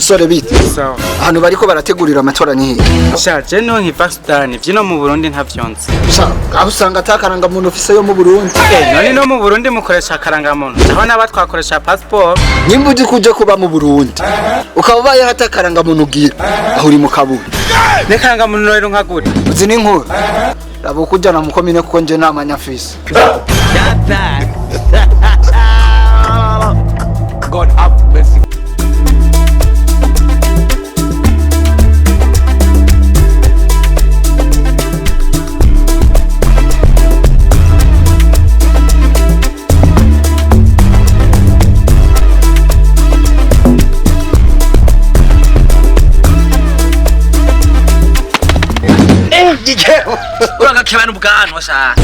Sore bite? Sawa. Ahantu bariko barategurira amatora ni hehe? Sha je niho nkiva Sudani, vyino mu Burundi ntavyonzi. Sha, aho usanga atakaranga muntu ufise yo mu Burundi. None no mu Burundi mukoresha akarangamuntu, aho naba twakoresha passport. Nimba uzi kuje kuba mu Burundi, ukaba ubayeho atakaranga muntu ugira, aho uri mu kaburi. N'ikarangamuntu rero nka gute? Uzi n'inkuru? Raba ukujana mu komine kuko nje nta mfise. God have mercy. Gikebo Uragakebana ubwanwa sha.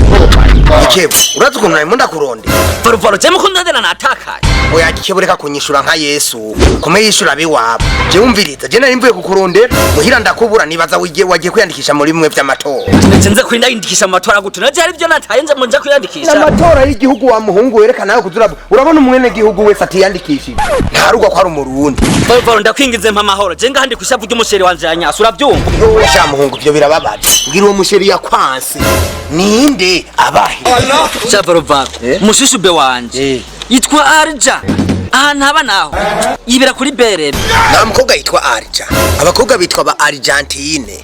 Gikebo, urazi ukuntu nari ndakurondera? Varuvaro je mukundana natakaye. Oya Gikebo, reka kunyishura nka Yesu kume yishura abiwabo. Je wumviriza, je nari mvuye kukurondera muhira ndakubura, nibaza wigiye wagiye kwiyandikisha muri bimwe vy'amatora. Nje nze kwiyandikisha mu matora gute? Naje hari ibyo nataye nje nja kwiyandikisha. N'amatora y'igihugu wa muhungu werekana nawe kuzura. Urabona umwene gihugu wese atiyandikishije ntarugwa ko ari umurundi. Varuvaro ndakwingize mpa amahoro. Je ngaha ndi kushavu ry'umusheri wanje yanyasi uravyumva? Sha muhungu, ivyo birababaje. Mbwira uwo musheri yakwanse ninde abahe? Sha Varuvaro, umushishube wanje yitwa Arja. Ahantu haba naho yibera kuri berebe. Nta mukobwa yitwa Arja, abakobwa bitwa ba Argentine.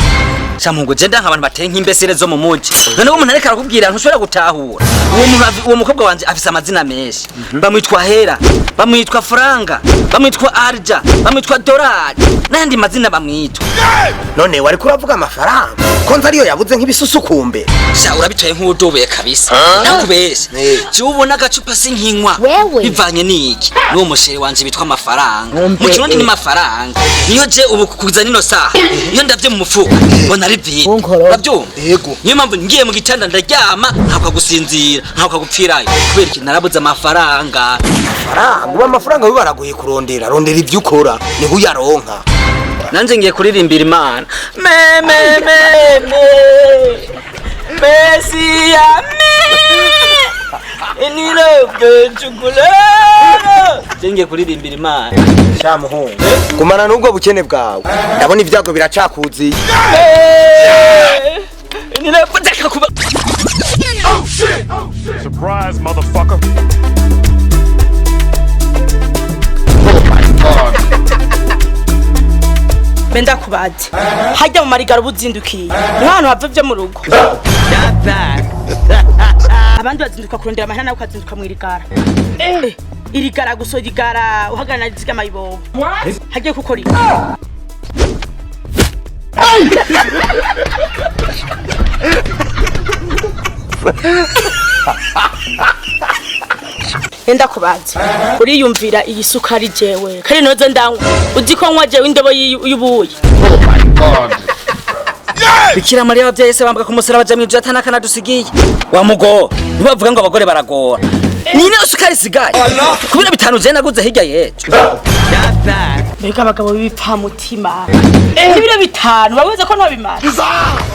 Sha muhungu, je ndanka abantu bateye nk'imbesere zo mu muji. Noneho umuntu ariko arakubwira ntushobora gutahura. Uwo muntu uwo mukobwa wanje afise amazina menshi. Bamwitwa Hera, bamwitwa Franga, bamwitwa Arja, bamwitwa Dorari n'ayandi mazina bamwitwa. None wariko uravuga amafaranga ko nzi ariyo yabuze nk'ibisusukumbe? Sha urabitoye nk'uwudoboye kabisa. Ntakubeshe. Jewe ubona agacupa sinkinywa. Bivanye n'iki? N'uwo mushere wanje bitwa amafaranga. Mu Kirundi ni mafaranga. Niyo je ubu kuza nino saha. Iyo ndavye mu mufuko mbona ari vide. Uravyumva? Yego. Niyo mpamvu ngiye mu gitanda ndaryama nkakwa gusinzira, nkakwa gupfirayo. Kubera iki? Narabuze amafaranga. Amafaranga, ubu amafaranga biba baragoye kurondera. Rondera ibyo ukora niho uyaronka. Nanje ngiye kuririmbira Imana. Me me me me. Mesia me. Inilobe chukulero. Je ngiye kuririmbira Imana. Sha muhungu, gumana n'ubwo bukene bwawe, ndabona ibyago biracakuziye. Inilobe ndakakuba. Surprise, motherfucker. Mbe ndakubaze, hajya mu marigara uba uzindukiye niho hantu hava ibyo mu rugo, abandi bazinduka kurondera amahera, nawe ukazinduka mu irigara. Irigara gusa, irigara uhagarara zigama ibobo hagiye gukora iki? Enda kubaze, uriyumvira iyi sukari jewe kandi noze ndanywa, uzi ko nywa jewe indobo y'ubuyi? Bikira Mariya abavyeyi se bambwa ku musaraba baja mw'ijuru atanakana dusigiye. Wa mugo, ntibavuga ngo abagore baragora. Ni sukari isigaye. Ku biro 5 je naguze hirya y'ejo. Mbega abagabo b'ibipfamutima! Ibiro 5 babuze ko ntobimara?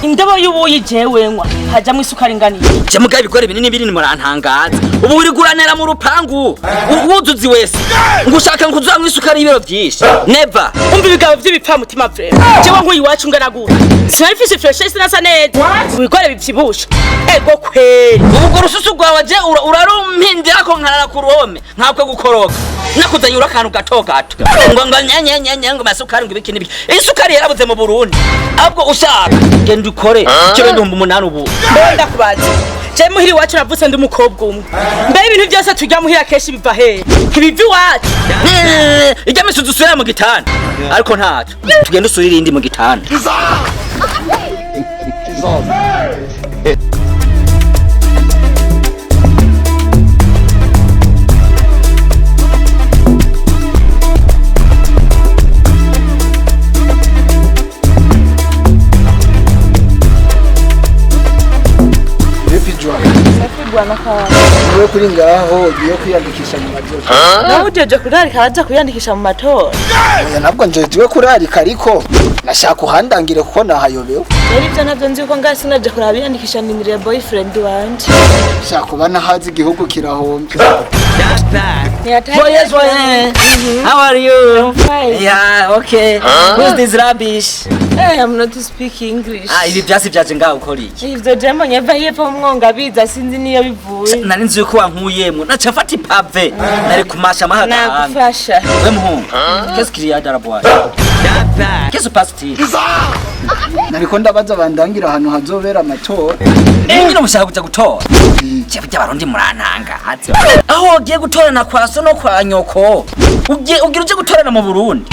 Indobo y'ubuyi jewe nywa hajamwo isukari ingana iki? Je mugabe ibigore binini binini murantangaza. Ubu uriguranira mu rupangu. Wuzuzi wese. Ngo ushaka ngo uzanywe isukari y'ibiro vyinshi. Never. Umva ibigabo by'ibipfamutima vrema! Jewe nkuyi iwacu ngana gute, sinari mfise freshe, sinasa neza, ibigore bivyibushe, ego kweri. Ubu urwo rususu rwawe je urarumpindirako nkarara ku ruhome nkakwe gukoroka. Nakuzanye ura akantu gato gato. Ngo nye nye nye ngo masukari ngo ibiki n'ibiki. Isukari yarabuze mu Burundi. Ahubwo ushaka genda ukore icyo 8000 ubu. Mbe ndakubaze, je muhira iwacu navutse ndi umukobwa umwe, mbe ibintu byose turya muhira kenshi biva hehe? Ntibiva iwacu? Ijya misuzu usubira mu gitanda. Ariko ntaco. Tugende usubire indi mu gitanda. Vipi Joan? Niwe kuri ngaho ugiye kwiyandikisha mu matora? Nawe ujeje kurarika abaja kwiyandikisha mu matora? Oya, ntabwo njejewe kurarika, ariko nashaka uhandangire kuko nahayobewe. Rero ivyo navyo nzi ko ngaha sinaje kuraba biyandikisha, ndindiriye boyfriend wanje. Shaka kuba nahazi igihugu kirahombye. Ntiyataye. Joyeux, joyeux. How are you? Fine. Yeah, Ah, okay. Who's this rubbish? Eh, I'm not to speak English. Ah, ibi vyasi vyaje ngaho ukora iki? Ivyo je mbonye ava hepfo mu mwonga biza, sinzi niyo bivuye. Nari nzi yuko wankuyemwo, naca mfata ipave nari kumasha amahagahanga. Nagufasha. We muhungu, qu'est-ce qu'il y a dans la boîte? Qu'est-ce qui se passe-t-il? Nariko ndabaza bandangira ahantu hazobera amatora. Nyine mushaka kuja gutora? Jewe by'abarundi murantanga aho ugiye gutorana kwa so no kwa nyoko, ugiye ugira uje gutorana mu Burundi.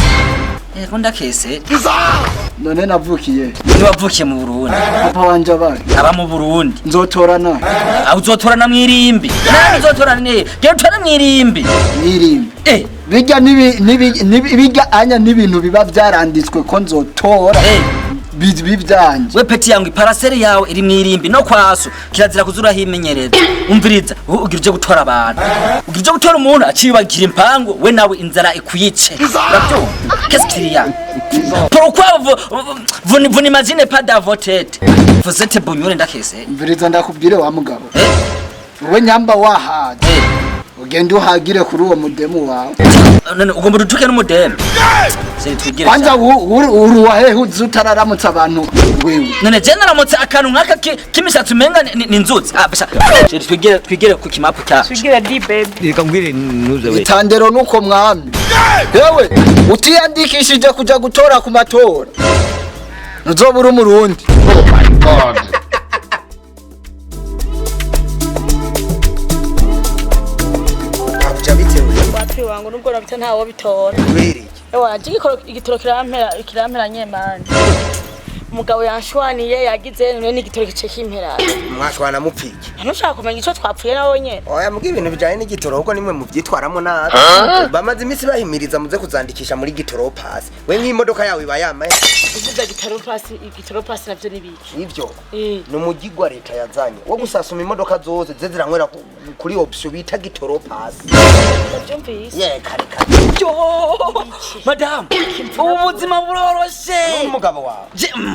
Yego, ndakese. None navukiye? Niwavukiye mu Burundi. Papa wanje abaye? Aba mu Burundi. Nzotorana? Aho uzotorana mw'irimbi, nani uzotorana? Ne genda utore mw'irimbi. Nirimbi? Eh. Bijya bijya anya n'ibintu biba vyaranditswe ko nzotora. Eh. Bibi vyanje. We petit yangu, iparaseri yawe iri mw'irimbi no kwaso kirazira kuzurahimenyereza. Umviriza, wowe ugira uje gutora abantu, ugira uje gutora umuntu aciyubakira impangu, we nawe inzara ikuyice, urabyumva? Qu'est-ce qu'il y a? Pourquoi vous n'imaginez pas dans votre tête? Vous êtes bunyure, ndakese. Mviriza ndakubwire wa mugabo. Eh. Wowe nyamba wahaje. Eh. Ugende uhagire kuri uwo mudemu wawe. None ugomba udutuke n'umudemu? Seri twigire. Kwanza uri wahehe uzi utararamutsa abantu wewe? None je naramutse akantu nk'aka k'imishatsi umenga ni inzuzi. Ah basha, Seri twigire ku kimapu cyacu. Tugira di baby. Reka mbwire ntuze we. Itandero nuko mwami yewe utiyandikishije kuja gutora ku matora ntuzobura umurundi. Oh my God. Abuja bitewe. Wapi wangu, nubwo nabita ntawo bitora. Kubera iki? Ewa je igitoro kirampera nyemani. Umugabo yanshwaniye yagize none n'igitoro gice kimpera. Mwashwana mupfiki? Ntushaka kumenya ico twapfuye nawe nyene? Oya, mbwira ibintu bijanye n'igitoro, ahubwo nimwe muvyitwaramo nabi. Bamaze iminsi bahimiriza muze kuzandikisha muri gitoro pass. We nk'imodoka yawe iba yamaye? Uvuga gitoro pasi, igitoro pasi navyo nibiki? Ivyo Eh. ni umugigwa leta yazanye wo gusasuma imodoka zose ze ziranywera kuri option bita gitoro pass. Ndavyumvise. Ye kare kare. Yo, madamu, ubu buzima buroroshe. N'umugabo wawe?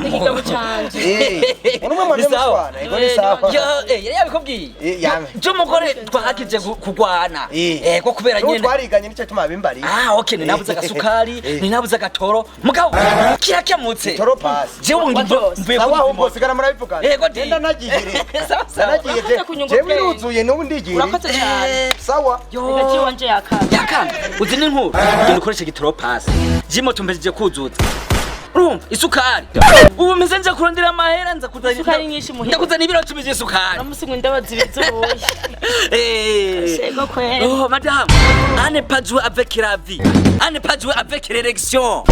Ikigabo canje. Eh, urumwe mwanje Ni sawa. mushwana, ego ni sawa. Yo, yari yabikubwiye? Eh, yame. Je umugore twahakije kugwana. Eh. Ko kubera N'ubu nyene. twariganye, nicyo gituma bimbariye. Ah, okay, ninabuze agasukari, ninabuze agatoro. Mugabo, kirakemutse. Gitoro pass. Je ubu mvuye Sawa, ku ahubwo sigara murabivugana. Yego, di. Genda nagiye rero. Sawa sawa. Nanagiye je. Urakoze kunyunga Jewe ubwenge. iruzuye n'ubu ndigiye. Urakoze cyane. Sawa. Yo. Gaci wanje yakanga. Yakanga. Uzi n'inkuru? Genda ukoreshe gitoro pass. Je moto mpejeje kuzuza. Urumva isukari. Ubu meze nje kurondera amahera nza kuzana Isukari nyinshi muhira. Ndakuzana ibiro 10 by'isukari. Namusi ngo indabo zibizuye. Eh. Sego kweli. Oh, madame, à ne pas jouer avec la vie, à ne pas jouer avec l'élection.